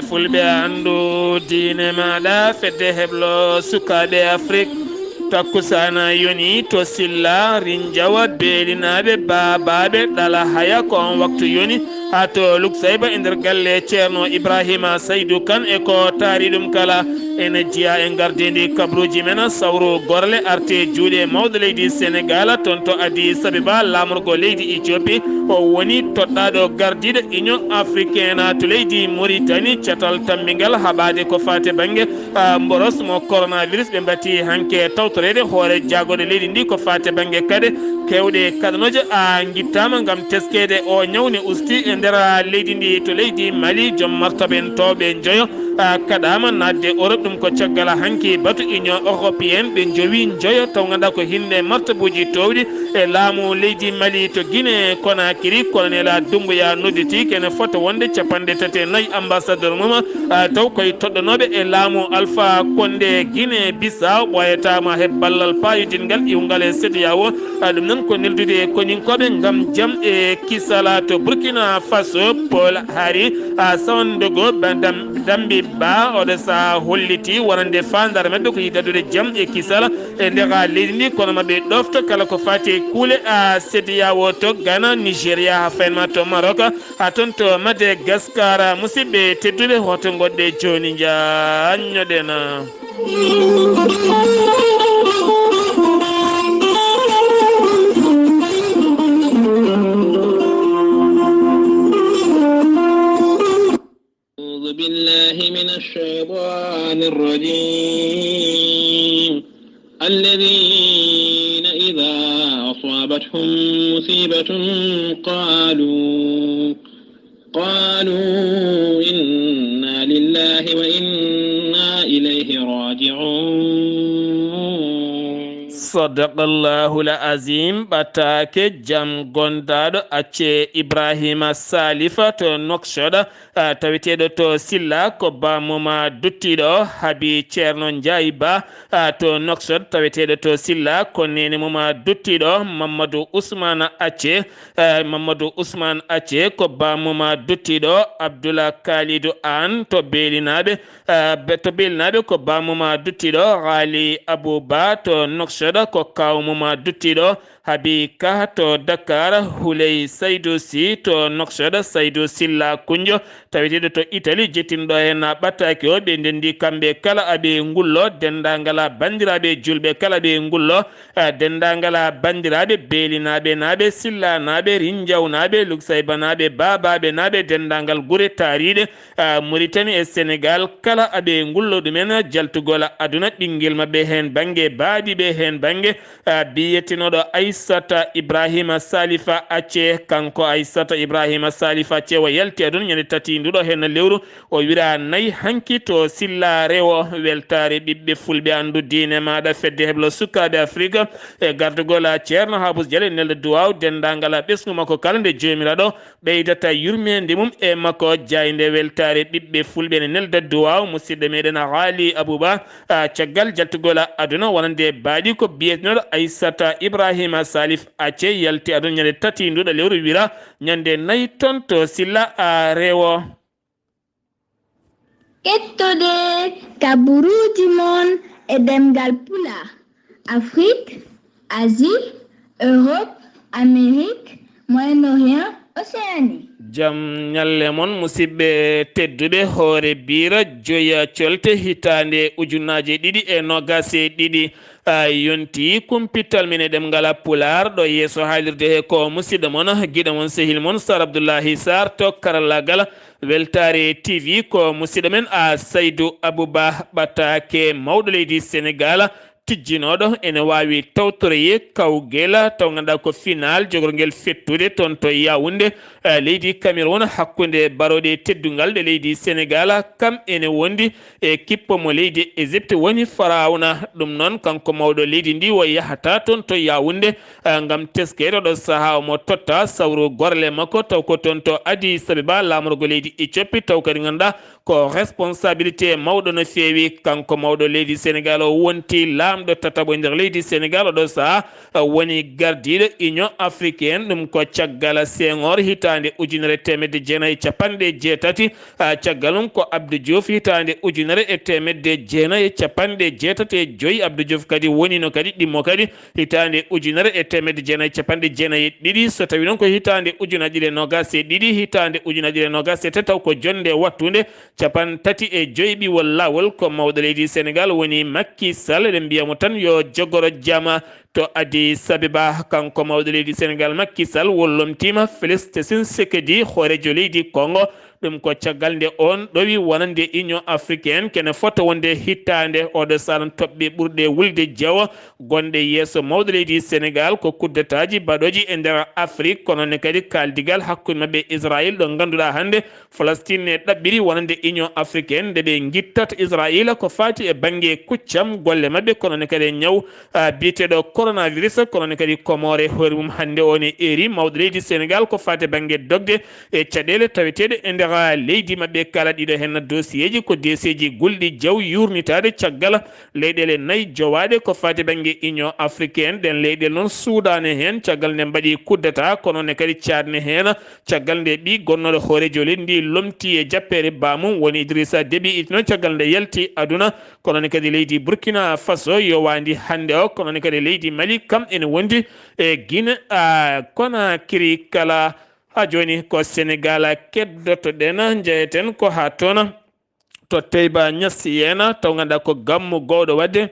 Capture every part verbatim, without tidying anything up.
Fulɓe anndu diine maaɗa, fedde heblo sukaaɓe Afrik. Takkusaana yoni to Silla, Rinjawa, Beelinaaɓe, Baabaaɓe, Ɗala Haya, ko on waktu yoni. Haa to Luksayba e nder galle Ceerno Ibrahima Saydu Kan e ko taari ɗum kala. Ene jeyaa e ngardiindi kabruuji men, sawru gorle, arte juuɗe mawɗo leydi Senegaal, toon to Addis Abeba, laamorgo leydi Ethiopie. O woni toɗɗaaɗo gardiiɗo Union Africaine to leydi Mauritanie, catal tammbingal haɓaade ko faati bannge, ah, mboros mo coronavirus. Ɓe mbati hanke tawtoreede hoore jaagorɗe leydi ndi ko faati bannge kade keewɗe kaɗanooje, ah, ngittaama ngam teskeede o ñaw ne usti e nder leydi ndi. To leydi Mali, joom martaba en towɓe njoyo, ah, kaɗaama naatde Europe. Ɗum ko caggal hanki batu Union Européenne, ɓe njowi njoyo taw ngannduɗaa ko hinde martabuuji towɗi e laamu leydi Mali. To Guinée Conakry, Colonel Doumbouya nodditi kene fota wonde capanɗe tati e nayi ambassadeur mum, ah, taw koye toɗɗanooɓe e laamu Alpha Condé. Guinée Bissau ɓooyataama he ballal paayodingal iwngal e CEDEAO. Ah, ɗum noon ko neldude e koninkooɓe ngam jam e kisala. To Burkina Faso, Paul Hari, ah, Sandaogo Ba-, Dam-, Dambi Ba, oɗo saha holliti wonande faandaare maɓɓe ko yiɗi addude jam e kisala e nder leydi ndi, kono maɓe ɗofto kala ko faati e kuule, ah, CEDEAO. To Ghana, Nigeria, haa fayin ma to Maroc, haa toon to Madagascar. Musidɓe tedduɓe, hoto ngoɗɗe jooni, njaanñoɗen. أعوذ بالله من الشيطان الرجيم. الذين إذا أصابتهم مصيبة قالوا، قالوا إنا لله وإنا إليه راجعون. Sadaqallahul Azim. Ɓataake jam gondaaɗo acce Ibrahima Salifa to Nouakchott, ah, taweteeɗo to Silla, ko ba mum, ah, duttiiɗo. Habi Ceerno Njaay Ba, ah, to Nouakchott, taweteeɗo to Silla, ko neene mum, ah, duttiiɗo. Mamadou Ousmane Acce, eh, Mamadou Ousmane Acce, ko ba mum, ah, duttiiɗo. Abdoula Kalidou Aan to Beelinaaɓe, eh, be-, to Beelinaaɓe, ko ba mum, ah, duttiiɗo. Ghali Abou Ba to Nouakchott, ko kaaw mum, ah, duttiiɗo. Habi Ka to Dakar, Huley Saydou Sy to Nouakchott, Saydou Silla Kunjo, taweteeɗo to Italie, jettinɗo heen ɓattaake o. Ɓe ndenndi kamɓe kala aɓe ngullo, denndaangal banndiraaɓe juulɓe kala aɓe ngullo, ah, denndaangal banndiraaɓe Beelinaaɓe naaɓe, Silla naaɓe, Rinjaw naaɓe, Luksayba naaɓe, Baabaaɓe naaɓe, denndaangal gure taariiɗe, ah, Mauritanie e Sénégal, kala aɓe ngullo ɗumen jaltugol aduna, ɓinngel maɓɓe heen bannge, baaɗi ɓe heen bannge, ah, biyetenoɗo Aissata Ibrahima Salifa Acce. Kanko Aissata Ibrahima Salifa Acce o yalti aduna ñande tati nduɗo heen lewru, o wira nayi hanki to Silla Rewo. Weltaare ɓiɓɓe fulɓe, anndu diine maaɗa, fedde heblo sukaaɓe Afrika e gardugol a Ceerno Habus Jale nelda duwaaw denndaangal a ɓesngu makko kala nde Joomiraaɗo ɓeydata yurmeende mum e makko. Jaaynde weltaare ɓiɓɓe fulɓe ne nelda duwaaw musidɗo meɗen Haali Abuba, ah, caggal jaltugol aduna wonande baaɗi ko biyeteneɗo Aissata Ibrahima Salif Acce yalti aduna ñande tati nduɗo lewru wira ñande nayi toon to Silla, ah, Rewo. Kettoɗe kaburuuji mon e ɗemngal Pulaar, Afrik, Asie, Europe, Amérique, Moyen-Orient, Océanie. Jam ñalle mon, musidɓe tedduɓe, hoore biira joya colte hitaande ujunaaji ɗiɗi e noogaas e ɗiɗi, a, yonti kumpital men e ɗemngal Pulaar. Ɗo yeeso haalirde he ko musidɗo mon, giɗo mon, sehil mon, Sar Abdullahi Sar to karallagal. Weltaare T V ko musidɗo men, a, Saydu Abuba Ɓataake, mawɗo leydi Senegaal, tijjinooɗo ene waawi tawtoreede kawgel taw ngannduɗaa ko finaal jogorngel fettude toon to Yaoundé, eh, leydi Cameroun, hakkunde barooɗe teddungal ɗe leydi Senegaal, kam ene wondi e kippo mo leydi Égypte woni Farawna. Ɗum noon, kanko mawɗo leydi ndi o yahata toon to Yaoundé, eh, ngam teskeede ɗo sahaa omo totta sawru gorle makko, taw ko toon to Addis Abeba, laamorgo leydi Éthiopie, taw kadi ngannduɗaa ko responsabilité mawɗo no feewi. Kanko mawɗo leydi Sénégal o wonti laamɗo tataɓo e nder leydi Sénégal oɗo saha, woni gardiiɗo Union Africaine, ɗum ko caggal Senghor hitaande ujunere teemedde jeenayi e capanɗe jeetati, ah, caggal mum ko Abdou Diouf hitaande ujunere e teemedde jeenayi e capanɗe jeetati e joyi. Abdou Diouf kadi wonino kadi ɗimmo kadi hitaande ujunere e teemedde jeenayi e capanɗe jeenayi e ɗiɗi, so tawi noon ko hitaande ujunaaji ɗiɗi e noogaas e ɗiɗi, hitaande ujunaaji ɗiɗi e noogaas e tati, taw ko jonnde wattunde capanɗe tati e joyi ɓiwol laawol, ko mawɗo leydi Sénégal woni Macky Sall. Eɗen mbiya mo tan yo jogoro jama to Addis Abeba. Kanko mawɗo leydi Sénégal Macky Sall wollomtiima Félix Tchisekedi, hooreejo leydi Congo. Ɗum ko caggal nde oon ɗowi wonande Union Africaine kene fota wonde hitaande oɗo saalan toɓɓe ɓurɗe wulde jewo gonɗe yeeso mawɗo leydi Sénégal. Ko kuddataaji baɗooji e nder Afrik, kono ne kadi kaaldigal hakkunde maɓɓe e Israël, ɗo ngannduɗaa hannde Palestine ne ɗaɓɓiri wonande Union Africaine nde ɓe ngittat Israël ko faati e bannge kuccam golle maɓɓe, kono ne kadi e ñaw, ah, biyeteeɗo coronavirus, kono ne kadi Comores hoore mum hannde o ne eeri mawɗo leydi Sénégal ko faati e bannge dogde e caɗeele taweteeɗe e nder leydi maɓɓe. Kala ɗiɗo heen dossier ji ko dossier ji gulɗi jaw yuurnitaade caggal leyɗeele nayi jowaaɗe ko faati bannge Union Africaine. Ɗeen leyɗeele noon suudaani heen caggal nde mbaɗi coup d'État, kono ne kadi caadni heen caggal nde ɓii gonnooɗo hooreejo leydi ndi lomti e jappeere baamum woni Idrissa Déby Itno, caggal nde yalti aduna. Kono ne kadi leydi Burkina Faso yowaandi hannde o, kono ne kadi leydi Mali kam ene wondi e Guinée, ah, Conakry kala. Haa jooni ko Sénégal keddoto-ɗen, njeyeten ko haa toon to Taïba Niassène, taw ngannduɗaa ko gammu gowɗo waɗde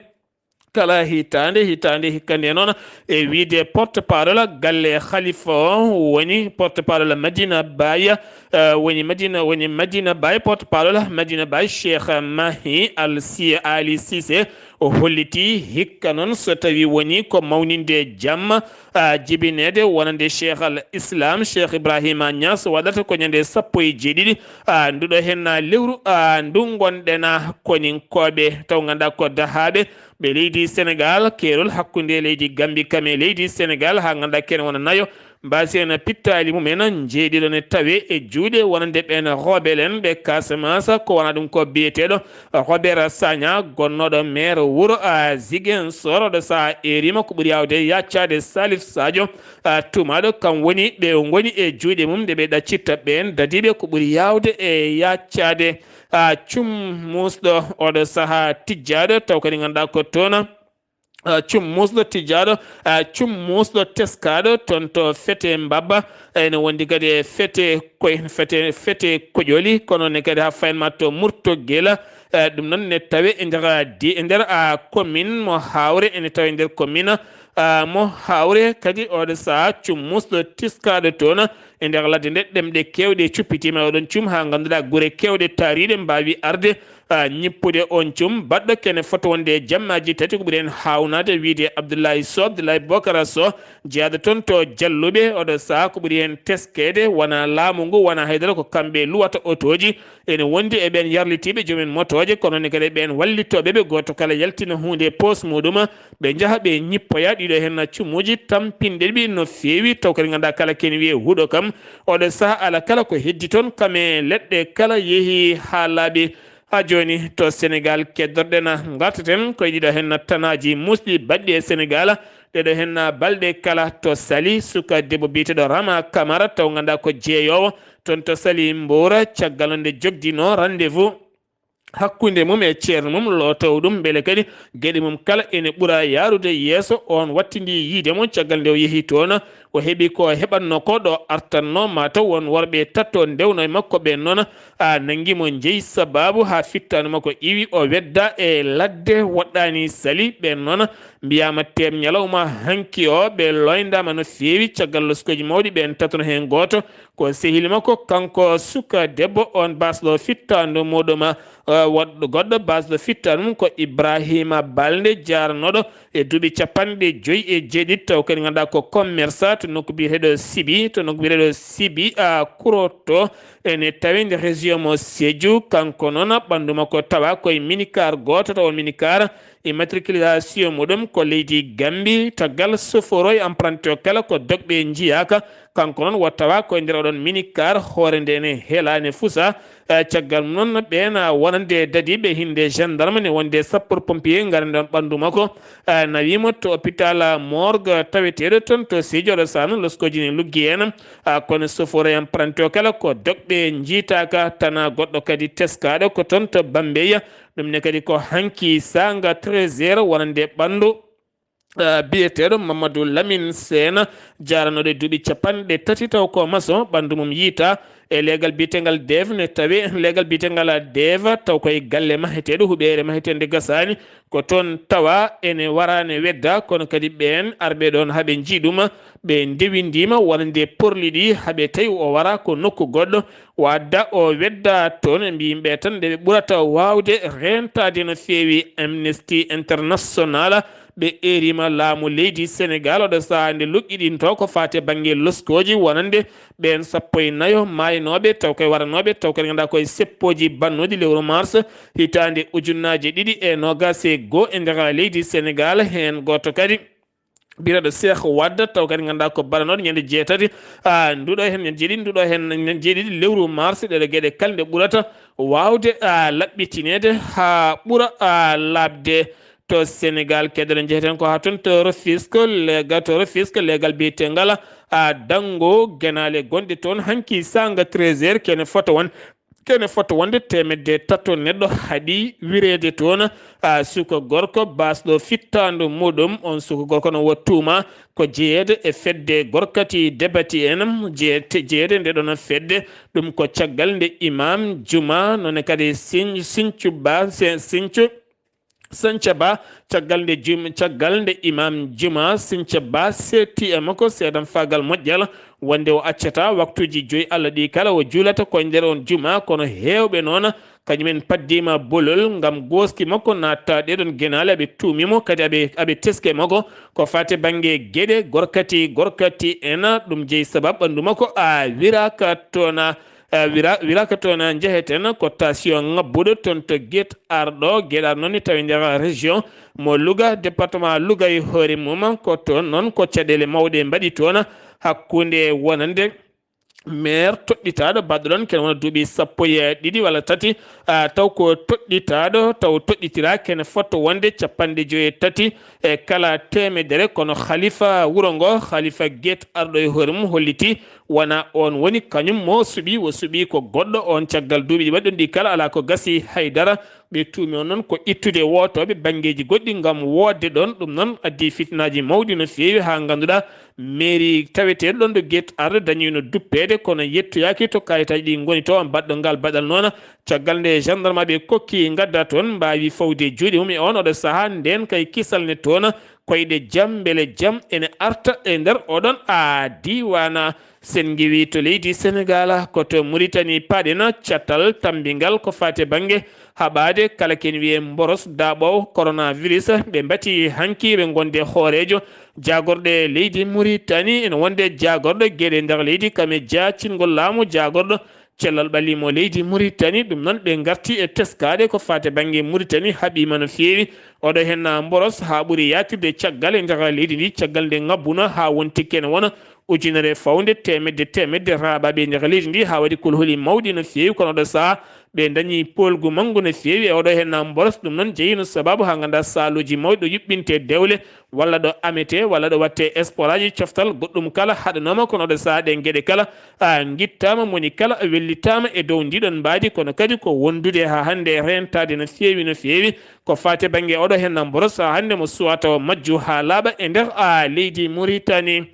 kala hitaande, hitaande hikka nde noon, e wiyde porte-parole galle Khalifa o, woni porte-parole Madina Baye, eh, woni Madina, woni Madina Baye, porte-parole Madina Baye, Cheikh Mahi Al Si-, Ali Cissé, o holliti hikka noon so tawi woni ko mawninde jamma, ah, jibineede wonande Cheikh Al Islam, Cheikh Ibrahima Niass, waɗata ko ñande sappo e jeeɗiɗi, ah, nduɗo heen lewru, ah, ndu ngonɗen, ah, koninkooɓe, taw ngannduɗaa ko dahaaɓe ɓe leydi Sénégal, keerol hakkunde leydi Gambie kam e leydi Sénégal, haa ngannduɗaa kene wona nayo, mbaasi en pittaali mum en njeeɗiɗo ne tawe e juuɗe wonande ɓeen rebel en ɓe Casamance, ko wona ɗum ko biyeteeɗo Robert Sagna, gonnooɗo maire wuro, ah, Ziguinchor, oɗo saha eeriima ko ɓuri yaawde yaccaade Salif Sadio, ah, tuumaaɗo kam woni ɓe ngoni e juuɗe mum nde ɓe ɗaccitta ɓeen dadiiɓe ko ɓuri yaawde e yaccaade, ah, cum muusɗo oɗo saha tijjaaɗo taw kadi ngannduɗaa ko toon ah, cum muusɗo tijjaaɗo, ah, cum muusɗo teskaaɗo toon to Fete Mbabba, ene wondi kadi e Fete koy, Fete, Fete Koƴoli, kono ne kadi haa fayin ma to Murto Gela, ah, ɗum noon ne tawe e nder, ah, di, e nder, ah, commune mo Hawre, ene tawe e nder commune, ah, mo Hawre kadi oɗo saha cum muusɗo teskaaɗo toon e nder ladde nde ɗemɗe keewɗe cuppitiima e oɗon cum haa ngannduɗaa gure keewɗe taariiɗe mbaawi arde ah, ñippude on cum baɗɗo kene fota wonde e jammaaji tati ko ɓuri en haawnaade wiyde Abdoulaye Sow, Abdoulaye Bokara Sow, jeyaaɗo toon to Jalluɓe, oɗo saha ko ɓuri en teskeede wona laamu ngu, wona haydara ko kamɓe luwata otooji, ene wondi e ɓeen yarlitiiɓe joom en motooje, kono ne kadi e ɓeen wallitooɓe ɓe gooto kala yaltina huunde e poos muɗum, ɓe njaha ɓe ñippoya ɗiɗo heen cumuuji tampinɗe ɗiɗi no feewi, taw kadi ngannduɗaa kala kene wiyee huɗo kam, oɗo saha ala kala ko heddi toon, kam e leɗɗe kala yehi haa laaɓi. Haa jooni to Senegaal keddorɗen, ngartaten koye ɗiɗo heen tanaaji muusɗi baɗɗi e Senegaal. Ɗeɗo heen balɗe kala to Saly, suka debbo biyeteeɗo Rama Kamara, taw ngannduɗaa ko jeeyoowo toon to Saly Mbour, caggal nde jogdino rendez-vous hakkunde mum e ceerno mum, lootowo ɗum, mbele kadi geɗe mum kala ene ɓura yaarude yeeso. On wattindi yiide mo caggal nde o yehi toon, o heɓi ko heɓatno ko ɗo artanno, ma taw won worɓe tatto ndewno e makko, ɓen noon a nangi mo njeyi sababu haa fittaandu makko iwi, o wedda e ladde woɗɗaani Saly. Ɓen noon mbiyaama teem ñalawma hanki o, ɓe loyndaama no feewi caggal loskooji mawɗi, ɓen tatono heen gooto ko sehil makko, kanko suka debbo on, basɗo fittaandu muɗum, eh, woɗɗo goɗɗo basɗo fittaandu mum ko Ibrahima Balde, jaaranooɗo e duuɓi capanɗe joyi e jeeɗiɗi, taw kadi ngannduɗaa ko commerçant to nokku biyeteeɗo Sibi, to nokku biyeteeɗo Sibi, a, Kuroto, ene tawi nder région mo Sédhiou. Kanko noon ɓanndu makko tawa koye minicar gooto, taw on minicar immatriculation muɗum ko leydi Gambi, tagal soforo e emprunté o kala ko dogɓe njiyaaka. Kanko noon wo tawa ko e nder oɗon minicar, hoore nde ne heelaani fusa. Eh, caggal mum noon ɓeen, ah, wonande dadiiɓe hinde gendarme ne wonde sapeur pompier ngarani ɗon ɓanndu makko. Eh, nawima to hôpital, ah, morgue taweteeɗo toon to Sédhiou, oɗo sahaa noon loskooji ne luggi heen. Ah, kono soforo e emprunté o kala ko dogɓe njiitaaka, tana goɗɗo kadi teskaaɗo ko toon to Bambeya. Ɗum ne kadi ko hanki saanga treize heures wonande ɓanndu, eh, biyeteeɗo Mamadou Lamine Sena, jaaranooɗo e duuɓi capanɗe tati taw ko maçon, ɓanndu mum yiita e leegal biyetengal Dev ne tawe, leegal biyetengal Dev taw koye galle maheteeɗo, huɓeere maheteende gasaani, ko toon tawa ene wara ne wedda, kono kadi ɓeen arɓe ɗoon haɓe njiiɗuma, ɓe ndewindiima wonande porli ɗi, haɓe tawi o wara ko nokku goɗɗo, o adda o wedda toon, e mbiyi ɓe tan nde ɓe ɓurata waawde reentaade no feewi. Amnesty International, ɓe eeriima laamu leydi Senegal, oɗo sahaa nde luƴƴiɗinto ko faati e bannge loskooji wonande ɓeen sappo e nayo maaynooɓe, taw koye waranooɓe, taw kadi ngannduɗaa koye seppooji bannooji lewru mars hitaande ujunnaaje ɗiɗi e noogaas e goo e nder leydi Senegal, heen gooto kadi biyeteeɗo Cheikh Wade, taw kadi ngannduɗaa ko baɗanooɗo ñande jeetati, ah, nduɗo heen, ñande jeeɗiɗi, nduɗo heen, ñande jeeɗiɗi lewru mars, ɗeɗo geɗe kala nde ɓurata waawde, ah, laɓɓitineede haa ɓura, ah, laaɓde. To Senegal, keddora njeheten ko haa toon to Rufisque, leegal to Rufisque, leegal biyetengal, ah, Dango, genaale gonɗe toon hanki saanga treize heures, kene fota won kene fota wonde teemedde tato neɗɗo haɗi wireede toon, ah, suka gorko baasɗo fittaandu muɗum. On suka gorko no wo tuuma ko jeyeede e fedde gorkati debati en, jeyete-, jeyeede nde ɗoon fedde. Ɗum ko caggal nde imam juma, noon kadi Sin-, Sincu Ba, Se-, Sincu Sanca Ba, caggal nde jum-, caggal nde imam juma Sinca Ba seetti e makko seedan faagal moƴƴal, wonde o accata waktuuji joyi Allah ɗi kala o juulata ko e nder on juma, kono heewɓe noon kañumen paddiima bolol ngam gooski makko natta ɗeɗon genaale, aɓe tuumi mo, kadi aɓe, aɓe teske makko ko faati bannge geɗe gorkati, gorkati en, ɗum jeyi sabab ɓanndu makko a wiraaka toon. Eh, wira-, wiraaka toon, eh, njeheten ko tension ŋabbuɗo toon to Guet Arɗo. Guet Arɗo noon ne tawi nder région mo Louga, département Louga e hoore mum. Ko toon noon ko caɗeele mawɗe mbaɗi toon hakkunde wonande maire toɗɗitaaɗo baɗɗo ɗoon kene wona duuɓi sappo e ɗiɗi walla tati, ah, taw ko toɗɗitaaɗo, taw toɗɗitiraa kene fotto wonde capanɗe joyi e tati e kala teemedere. Kono khalifa wuro ngo, khalifa Guet Arɗo e hoore mum holliti wona oon woni kañum mo suɓi, o suɓi ko goɗɗo. Oon caggal duuɓi ɗi waɗi ɗum ɗi kala alaa ko gasi hay dara. Ɓe tuumi on noon ko ittude wootooɓe banngeeji goɗɗi ngam woodde ɗoon. Ɗum noon addi fitinaaji mawɗi no feewi haa ngannduɗaa mairie taweteeɗo ɗoon ɗo Guet Arɗo dañiino duppeede, kono yettoyaaki to kayitaaji ɗi ngoni to. Baɗɗo ngal baɗal noon, caggal nde gendarme ɓe kokki ngadda toon, mbaawi fawde juuɗe mum e oon oɗo sahaa, ndeen kay kisal ne toon. Koyɗe jam, mbele jam ene arta e nder oɗon a diiwaana. Sen ngiwi to leydi Senegal, ko to Muritani paɗen catal tammbingal ko faati bannge haɓaade kala ken wiye mboros daaɓoowo coronavirus. Ɓe mbati hanki ɓe ngonde hooreejo jaagorɗe leydi Muritani, ene wonde jaagorɗo geɗe nder leydi, kam e jaacingol laamu jaagorɗo cellal ɓalli mo leydi Muritani. Ɗum noon ɓe ngarti e teskaade ko faati bannge Muritani haɓiima no feewi. Oɗo heen mboros haa ɓuri yaatirde caggal e nder leydi ndi, caggal nde ngabbuno haa wonti kene wona ujunere fawde teemedde teemedde raaɓaaɓe e nder leydi ndi, haa waɗi kolholi mawɗi no feewi. Kono oɗo sahaa ɓe dañi poolgu manngu no feewi e oɗo heen mboros. Ɗum noon jeyi no sababu haa ngannduɗaa saaluuji mawɗi ɗo yuɓɓinte dewle walla ɗo amete walla ɗo watte sporaaji coftal goɗɗum kala haɗanooma. Kono oɗo sahaa ɗe geɗe kala a ngittaama, moni kala a wellitaama e dow ndiɗon mbaadi, kono kadi ko wondude haa hannde e reentaade no feewi, no feewi. Ko faati bannge oɗo heen mboros haa hannde mo suwata o majju haa laaɓa e nder a leydi Muritani.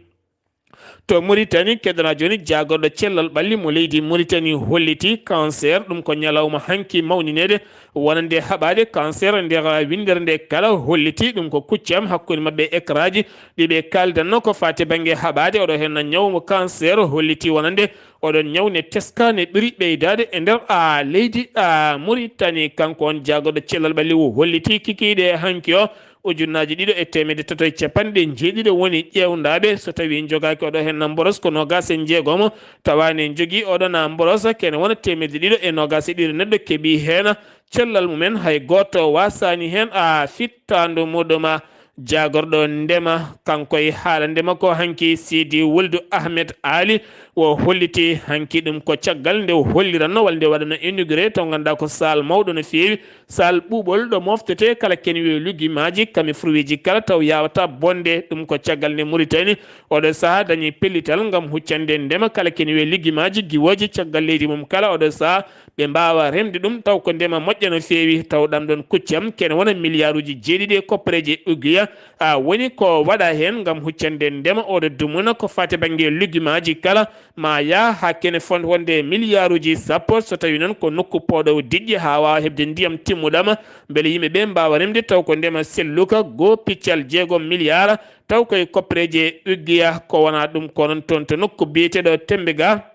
To Muritani, keddora jooni jaagorɗo cellal ɓalli mo leydi Muritani holliti cancer, ɗum ko ñalawma hanki mawnineede wonande haɓaade cancer nder winndere nde kala holliti. Ɗum ko kuccam hakkunde maɓɓe e écranji ɗi ɓe kaaldanno ko faati bannge haɓaade oɗo heen ñaw mo cancer holliti wonande oɗon ñaw ne teska ne ɓuri ɓeydaade e nder a leydi a Muritani. Kanko on jaagorɗo cellal ɓalli o holliti kikiiɗe hanki o ujunnaaji ɗiɗo e teemedde tato e capanɗe jeeɗiɗo woni ƴeewndaaɓe. So tawii njogaaki oɗo heen na mboros ko noogaas e njeegomo, tawaani njogii oɗo na mboros kene wona teemedde ɗiɗo e noogaas e ɗiɗo neɗɗo keɓii heen cellal mumen, hay gooto waasaani heen a fittaandu muɗum. Jaagorɗo ndema, kanko e haala ndema ko hanki Sidi Wuldu Ahmed Ali o holliti hanki ɗum ko caggal nde o holliranno walla nde waɗano inauguré to ngannduɗaa ko saal mawɗo no feewi, saal ɓuuɓol ɗo moftetee kala kene wiyee lugimaaji kam e fruitji kala taw yaawata bonde. Ɗum ko caggal nde Mauritanie oɗo sahaa dañi pellital ngam huccande ndema kala kene wiyee lugimaaji giwooji caggal leydi mum kala oɗo sahaa ɓe mbaawa remde ɗum taw ko ndema moƴƴa no feewi. Taw ɗam ɗon kuccam kene wona miliyaaruuji jeeɗiɗi e koppareeji e ugiya a woni ko waɗa heen ngam huccande ndema oɗo dumuna ko faati bannge lugimaaji kala ma yaa haa kene fond wonde miliyaaruuji sappo so tawii noon ko nokku pooɗoowo diƴƴe haa waawa heɓde ndiyam timmuɗam mbele yimɓe ɓe mbaawa remde taw ko ndema selluka goo piccal jeegom miliyaar taw koye koppareeji e ugiya ko wonaa ɗum ko noon toon to nokku biyeteeɗo Tembe ga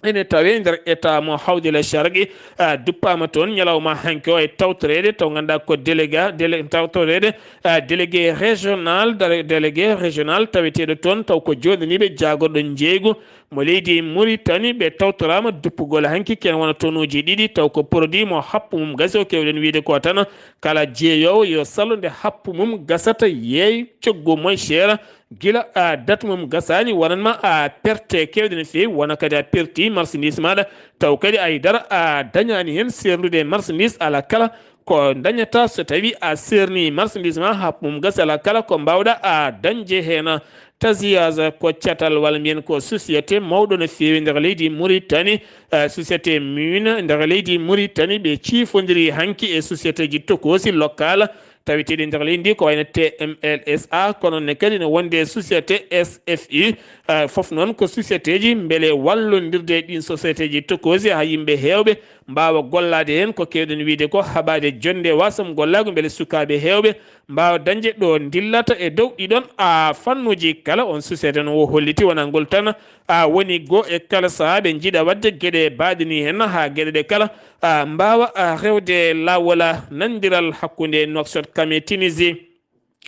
ene tawee nder état mo Hawdila Sharqi, a, duppaama toon ñalawma hanki o e tawtoreede taw ngannduɗaa ko délégué, délé-, tawtoreede, a, délégué régional, dare-, délégué régional taweteeɗo toon taw ko jooɗaniiɓe jaagorɗo njeeygu mo leydi Mauritanie. Ɓe tawtoraama duppugol hanki ken wona tonuuji ɗiɗi taw ko produit mo happu mum gasi o keewɗen wiyde ko tan kala jeeyoowo yo sallo nde happu mum gasata yeey coggu moy seera gila a date mum gasaani wonanma a perte keewɗe no feewi wona kadi a perti marchandise maɗa taw kadi ay dara a dañaani heen seerndude e marchandise ala kala ko dañata so tawi a seerni marchandise ma happu mum gasi ala kala ko mbawɗa a dañde heen. Tasiyas ko catal walla mbiyen ko société mawɗo no feewi nder leydi Mauritanie, eh, société mune nder leydi Mauritanie ɓe ciifondiri hanki e société ji tokoosi local taweteeɗi nder leydi ndi ko wayno T M L S A kono ne kadi no wonde société S F I, eh, fof noon ko société ji mbele wallondirde e ɗin société ji tokoosi haa yimɓe heewɓe mbaawa gollaade heen ko keewɗen wiyde ko haɓaade jonnde wasam gollaagu mbele sukaaɓe heewɓe mbaawa dañde ɗo ndillata e dow ɗiɗon a fannuuji kala. On société no o holliti wonaa ngol tan a woni goo e kala sahaa ɓe njiɗa waɗde geɗe baaɗe ni heen haa geɗe ɗe kala a mbaawa a rewde laawol a nanndiral hakkunde Nouakchott kam e Tunisie.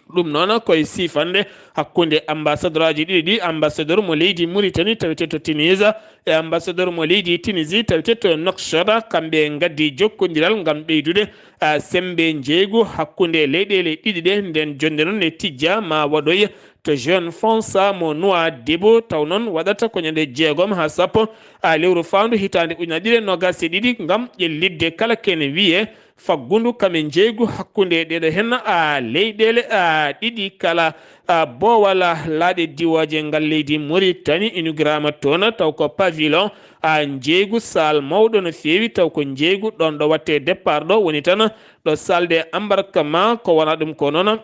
Ɗum noon koye siifande hakkunde ambassadeur aji ɗiɗi ɗi, ambassadeur mo leydi Mauritanie tawete to Tunisia e ambassadeur mo leydi Tunisie tawete to Nouakchott, kamɓe ngaddi jokkondiral ngam ɓeydude, a, sembe njeeygu hakkunde leyɗeele ɗiɗi ɗe. Nden jonnde noon ne tijja ma waɗoy to Jeune France mo Nouadhibou, taw noon waɗata ko ñande jeegom haa sappo, a, lewru faandu hitaande ujunaaji ɗiɗi e noogaas e ɗiɗi ngam ƴellitde kala kene wiyee faggundu kam e njeeygu hakkunde ɗeeɗo heen, a, leyɗeele, a, ɗiɗi kala, a, boowal laaɗe diwooje ngal leydi Mauritanie inugiraama toon taw ko pavillon, a, njeeygu saal mawɗo no feewi taw ko njeeygu ɗoon ɗo waɗtee départ ɗo woni tan ɗo salle de embarquement ko wona ɗum ko noon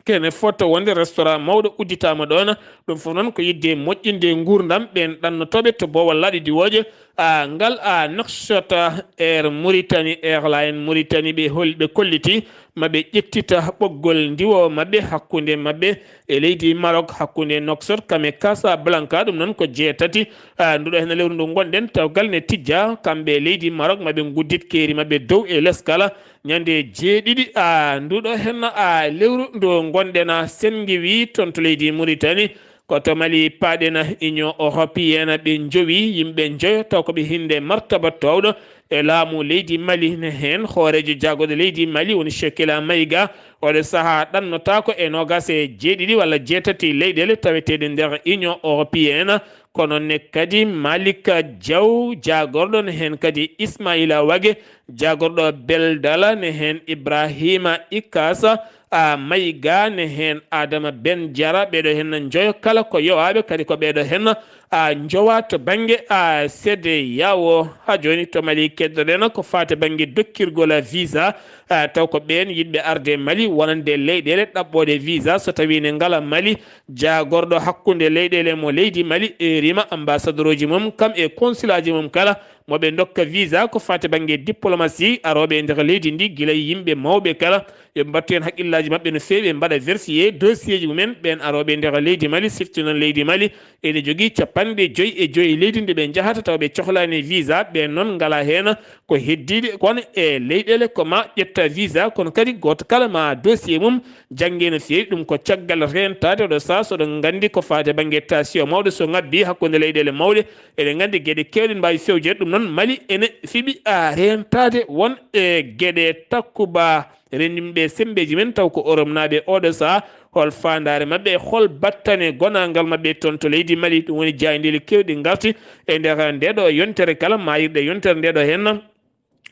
kene fota wonde restaurant mawɗo udditaama ɗoon. Ɗum fof noon ko yiɗde moƴƴinde nguurndam ɓeen ɗannotooɓe to boowal laaɗe diwooje, a, ngal, a, Nouakchott Air Mauritanie Airline Mauritanie ɓe hol-, ɓe kolliti ma ɓe ƴettita ɓoggol ndiwoowo maɓɓe hakkunde maɓɓe e leydi Maroc, hakkunde Nouakchott kam e Casablanca. Ɗum noon ko jeetati, a, nduɗo heen lewru ndu ngonɗen, tawgal ne tijja kamɓe e leydi Maroc ma ɓe nguddit keeri maɓɓe dow e les kala. Ñande jeeɗiɗi, a, nduɗo heen, a, lewru ndu ngonɗen, a, senngi wi toon to leydi Mauritanie, ko to Mali paaɗen, a, Union Européenne ɓe njowi yimɓe njoyo taw ko ɓe hinde martaba toowɗo e laamu leydi Mali ne heen hooreejo jaagorɗo leydi Mali woni Chekila Maïga. Oɗo sahaa ɗannotaako e noogaas e jeeɗiɗi walla jeetati leyɗeele taweteeɗe nder Union Européenne. Kono ne kadi Malika Diaw jaagorɗo ne heen kadi Ismaila Wage jaagorɗo Beldala ne heen Ibrahima Ikasa, a, Maïga ne heen Adama Ben Diarra. Ɓeeɗo heen njoyo kala ko yowaaɓe kadi ko ɓeeɗo heen a, njowa to bannge, a, CEDEAO. Haa jooni to Mali keddoɗen ko faati bannge dokkirgol visa, a, taw ko ɓeen yiɗɓe arde Mali wonande leyɗeele ɗaɓɓooɗe visa so tawii ne ngala Mali jaagorɗo hakkunde leyɗeele mo leydi Mali eerima ambassadeur uji mum kam e consulat ji mum kala mo ɓe ndokka visa ko faati bannge diplomatie arooɓe e nder leydi ndi gila e yimɓe mawɓe kala yo ɓe mbattu heen haqqillaaji maɓɓe no feewi ɓe mbaɗa vérifier dossier ji mumen ɓeen arooɓe e nder leydi Mali siftinon leydi Mali ene jogii cappanɗe capanɗe joyi e joyi leydi ndi ɓe njahata tawa ɓe cohlaani visa, ɓe noon ngalaa heen ko heddiiɗe kono e leyɗeele ko ma ƴetta visa, kono kadi gooto kala ma dossier mum jannge no feewi. Ɗum ko caggal reentaade oɗo saha, soɗo nganndi ko faade bannge tension mawɗo so ngabbi hakkunde leyɗeele mawɗe. Eɗen nganndi geɗe keewɗe mbaawi fewjeede. Ɗum noon Mali ene fiɓi a reentaade won e geɗe takkuba renndinɓe semmbeeji men taw ko Europe naaɓe oɗo saha. Hol faandaare maɓɓe, hol battane gonaangal maɓɓe toon to leydi Mali? Ɗum woni jaayndeeji keewɗi ngarti e nder ndeeɗo yontere kala maayirɗe yontere ndeeɗo heen.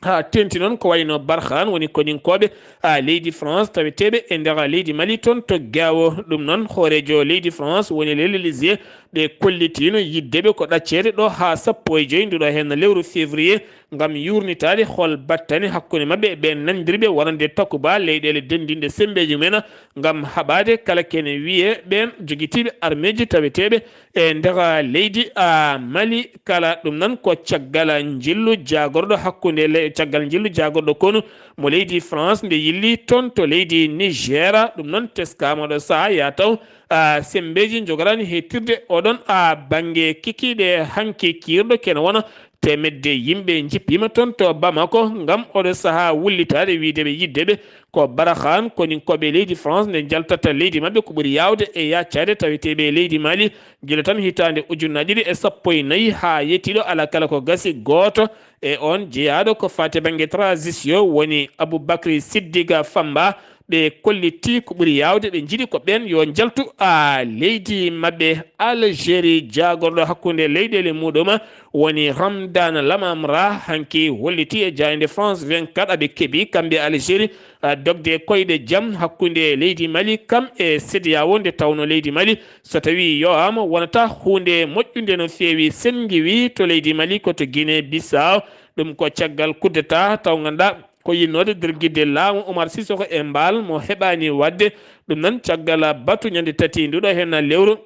Haa teeŋti noon ko wayno Barkhane woni koninkooɓe a leydi France taweteeɓe e nder leydi Mali toon to Gao. Ɗum noon hooreejo leydi France woni l'Élysée, ɓe kollitiino yiddeɓe ko ɗacceede ɗo haa sappo e joyi nduɗo heen lewru février ngam yuurnitaade hol battane hakkunde maɓɓe e ɓeen nanndirɓe wonande takuba leyɗeele denndinɗe semmbeeji mumen ngam haɓaade kala kene wiyee ɓeen jogitiiɓe armeeji taweteeɓe e nder leydi a Mali kala. Ɗum noon ko caggal njillu jaagorɗo hakkunde le-, caggal njillu jaagorɗo konu mo leydi France nde yilli toon to leydi Niger. Ɗum noon teskaama ɗo saha ya taw a semmbeeji njogoraani heettirde oɗon a bannge kikiiɗe hanki kiirɗo kene wona teemedde yimɓe njippiima toon to Bamako ngam oɗo saha wullitaade wiyde ɓe yidde ɓe ko Barkhane koninkooɓe leydi France nde njaltata leydi maɓɓe ko ɓuri yaawde e yaacaade taweteeɓe e leydi Mali gila tan hitaande ujunnaji ɗiɗi e sappo e nayi haa yettiiɗo alaa kala ko gasi gooto e oon jeyaaɗo ko faati bannge transition woni Aboubacry Siddiga Famba. Ɓe kolliti ko ɓuri yaawde ɓe njiɗi ko ɓeen yo njaltu a leydi maɓɓe. Algérie jaagorɗo hakkunde leyɗeele muɗum woni Ramdan Lamamra hanki holliti e jaaynde France vingt-quatre aɓe keɓi kamɓe Algérie a dogde koyɗe jam hakkunde leydi Mali kam e CEDEAO nde tawno leydi Mali so tawi yowaama wonata huunde moƴƴunde no feewi. Senngiwi to leydi Mali ko to Guinée Bissau. Ɗum ko caggal coup d'État taw ngannduɗaa ko yinnoode dergidde laamu Umar Sissoco e Mbaal mo heɓaani waɗde. Ɗum noon caggal batu ñande tati nduɗo heen lewru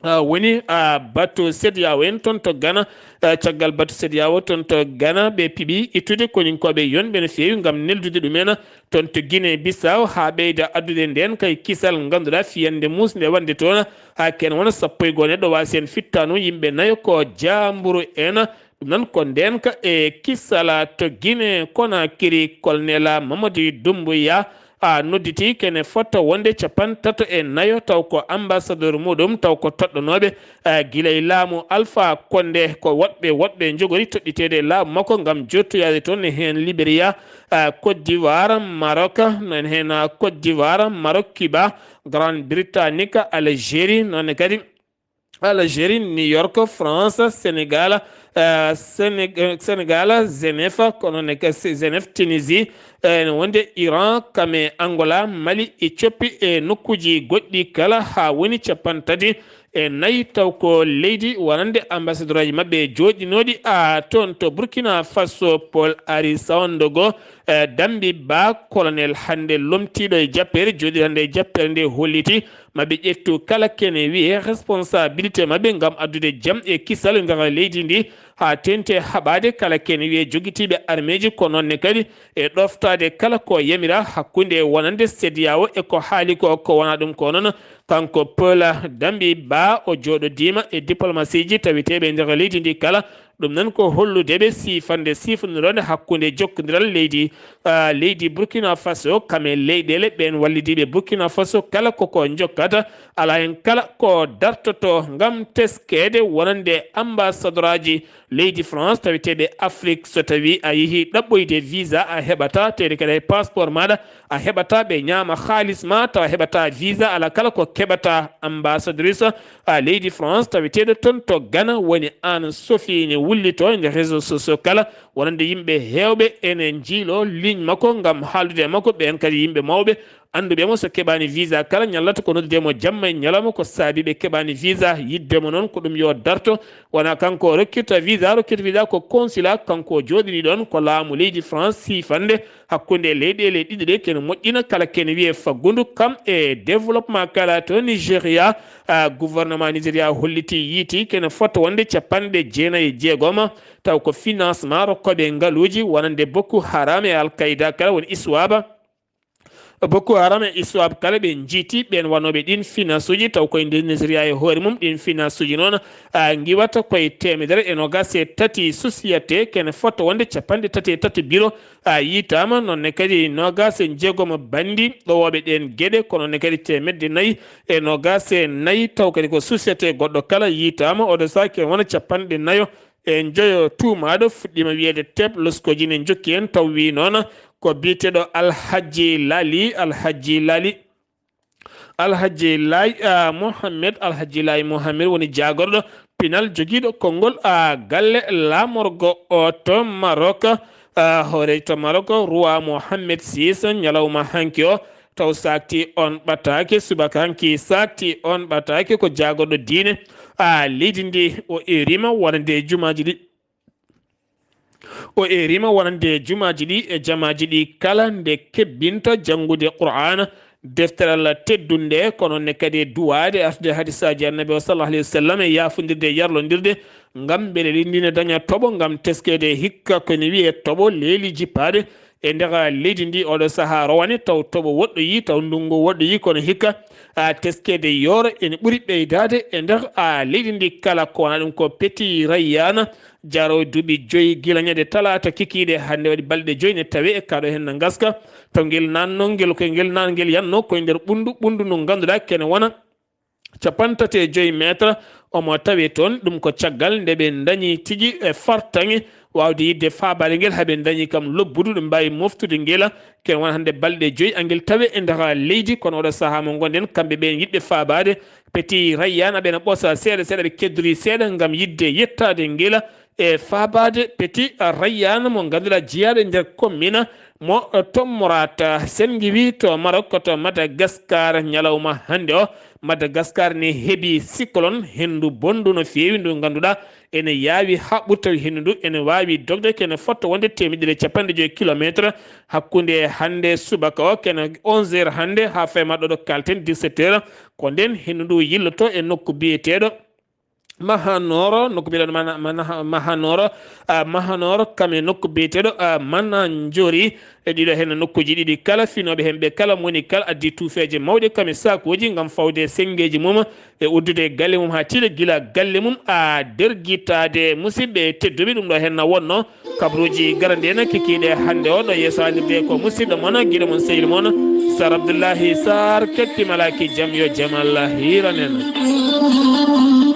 a woni a batu CEDEAO en toon to Ghana. A caggal batu CEDEAO toon to Ghana ɓe piɓi ittude koninkooɓe yonɓe no feewi ngam neldude ɗumen toon to Guinée Bissau haa ɓeyda addude ndeen kay kisal ngannduɗaa fiyande muusnde waɗde toon haa ken wona sappo e goo neɗɗo waasi heen fittaanu yimɓe nayo ko jaamburu en. Ɗum noon ko ndeenka e kisal to Guinée Conakry, Colonel Mamadi Doumbouya a nodditi kene fota wonde capantato e nayo taw ko ambassadeur muɗum taw ko toɗɗanooɓe a gila e laamu Alpha Condé ko woɗɓe woɗɓe njogori toɗɗiteede e laamu makko ngam jottoyaade toon e heen Libéria a Côte d'Ivoire, Maroc, noon heen a Côte d'Ivoire, Maroc, Cuba, Grande Britannique, Algérie, noon kadi Algérie, New York, France, Sénégal, eh, Séné-, eh, Sénégal, Genève, kono ne ka-, Genève, Tunisie, eh, ne wonde Iran, Kame, Angola, Mali, Éthiopie e nokkuuji goɗɗi kala haa woni capanɗe tati e nayi taw ko leydi wonande ambassadeur aji maɓɓe jooɗinooɗi a toon to Burkina Faso. Paul Ari Sawandogo, eh, Dambi Ba, colonel hannde lomtiiɗo e jappeere, jooɗiiɗo hannde e jappeere nde holliti maɓe ƴettu kala kene wiyee responsabilité maɓɓe ngam addude jam e kisal e nder leydi ndi, haa teeŋti haɓaade kala kene wiyee jogitiiɓe armeeji, ko noon ne kadi e ɗoftaade kala ko yamira hakkunde wonande CEDEAO e ko haali ko, ko wonaa ɗum ko noon. Kanko Paul Dambi Ba o jooɗodiima e diplomasiji taweteeɓe e nder leydi ndi kala. Ɗum noon ko hollude ɓe siifande siifondiraande hakkunde jokkondiral leydi, ah, leydi Burkina Faso, kam e leyɗeele ɓeen wallidiiɓe Burkina Faso kala ko ko njokkata, alaa heen kala ko dartoto ngam teskeede wonande ambassadoraaji leydi France taweteeɓe Afrique. So tawii a yehii ɗaɓɓoyde visa a heɓataa, tawde kadi hay passeport maaɗa a heɓataa, ɓe ñaama haalis ma tawa a heɓataa visa, alaa kala ko keɓataa. Ambassadrice a leydi France taweteeɗo toon to Ghana woni Anne Sophie ne wullitoo e nder réseaux sociaux kala, wonande yimɓe heewɓe ene njiiloo ligne makko ngam haaldude e makko. Ɓeen kadi yimɓe mawɓe annduɓe mo, so keɓaani visa kala ñallata ko noddude mo jamma e ñalawma ko saabi ɓe keɓaani visa. Yiɗde mo noon ko ɗum yo darto, wonaa kanko o rokkirta visa, rokkirta visa ko consulat, kanko o jooɗinii ɗoon ko laamu leydi France siifande hakkunde leyɗeele ɗiɗi ɗe kene moƴƴina kala kene wiyee faggundu kam e développement kala to Nigeria. Ah, gouvernement Nigeria holliti yiiti kene fota wonde capanɗe jeenayi e jeegom taw ko financement rokkooɓe ngaluuji wonande Boko Haram e Al Qaeda kala woni ISWAP. Boko Haram e ISWAP kala ɓe njiiti ɓeen waɗnooɓe ɗiin finasuuji, taw koye nder Nigeria e hoore mum. Ɗiin finasuuji noon, a, ngiwata koye teemedere e noogaas e tati société, kene fota wonde capanɗe tati e tati biro, a, yiitaama. Noon ne kadi noogaas e jeegom banndi ɗowooɓe ɗeen geɗe, kono ne kadi teemedde nayi e noogaas e nayi, taw kadi ko société goɗɗo kala yiitaama. Oɗo sahaa kene wona capanɗe nayo e njoyo tuumaaɗo fuɗɗiima wiyeede teep. Loskooji ne njokki heen, taw wii noon ko biyeteeɗo Alhaji Lali, Alhaji Lali, Alhaji Lay, ah, Mohammed, Alhaji Lay Mohammed woni jaagorɗo pinal jogiiɗo konngol, ah, galle laamorgo o to Maroc, ah, hooreejo to Maroc, Roi Mohammed six, ñalawma hanki o, taw saakti oon ɓataake, subaka hanki saakti oon ɓataake, ko jaagorɗo diine, ah, leydi ndi. O eeriima wonande jumaaji ɗi. O eeriima wonande jumaaji ɗi e jamaaji ɗi kala nde kebbinta janngude Qur'aana, deftere Allah teddunde, kono ne kadi duwaade, artude hadisaaji Annabi o, sallallahu alayhi wa sallam, e yaafondirde e yarlondirde, ngam mbele leydi ndi ne daña toɓo, ngam teskeede hikka ko ene wiyee toɓo leeli jippaade e nder leydi ndi. Oɗo sahaa rowane, taw toɓo woɗɗoyi, taw ndunngu woɗɗoyi, kono hikka, a, teskeede yooro ene ɓuri ɓeydaade e nder, a, leydi ndi kala. Ko wona ɗum ko Petit Rayana, jaroowo duuɓi joyi gila ñande talaata kikiiɗe hannde, waɗi balɗe joyi ne tawi e kaɗo heen na ngaska. Taw ngel naatno ngel, ko ngel naan ngel yatno koye nder ɓunndu, ɓunndu ndu ngannduɗaa kene wona capanɗe tati e joyi meetre. Omo tawi toon, ɗum ko caggal nde ɓe ndañi tigi e fartaŋŋe waawde yiɗde faabaade ngel, haa ɓe ndañi kam lobbudu, ɓe mbaawi moftude ngel. Kene wona hannde balɗe joyi angel tawi e nder leydi, kono oɗo sahaa mo ngonɗen, kamɓe ɓeen yiɗɓe faabaade Petit Rayana, ɓe na ɓosa seeɗa seeɗa, ɓe keddori seeɗa ngam yiɗde yettaade ngel e faabaade Petit Rayana mo ngannduɗaa jiyaaɗo e nder commune mo, eh, Tomorat. Senngi wi to Maroc, to Madagascar, ñalawma hannde o, Madagascar ne heɓi cyclone, henndu bonndu no feewi, ndu ngannduɗaa ene yaawi haa ɓurta. Henndu ndu ene waawi dogde, kene fota wonde teemedde ɗiɗi e capanɗe joyi kilometre hakkunde hannde subaka o, kene onze heures hannde haa fema ɗo, ɗo kalten dix-sept heures. Ko ndeen henndu ndu yilloto e nokku biyeteeɗo Mahanoro, nokku biyeteeɗo Mana-, Mana-, Mahanoro, ah, Mahanoro, kam e nokku biyeteeɗo, ah, Mananjori. E ɗiɗo heen nokkuuji ɗiɗi kala, finooɓe heen ɓe kala, mo woni kala addi tuufeeje mawɗe, kam e sakuuji, ngam fawde senngeeji mum e uddude galle mum haa tiiɗa gila galle mum, a, dergitaade. Musidɓe tedduɓe, ɗum ɗo heen na wonno kabruuji garande en kikiiɗe hannde o. Ɗo yeeso haalirde ko musidɗo mon, giɗo mon, sehil mon, Sar Abdullahi Sar, ketti malaaki jam, yo jam Allah hiiran en.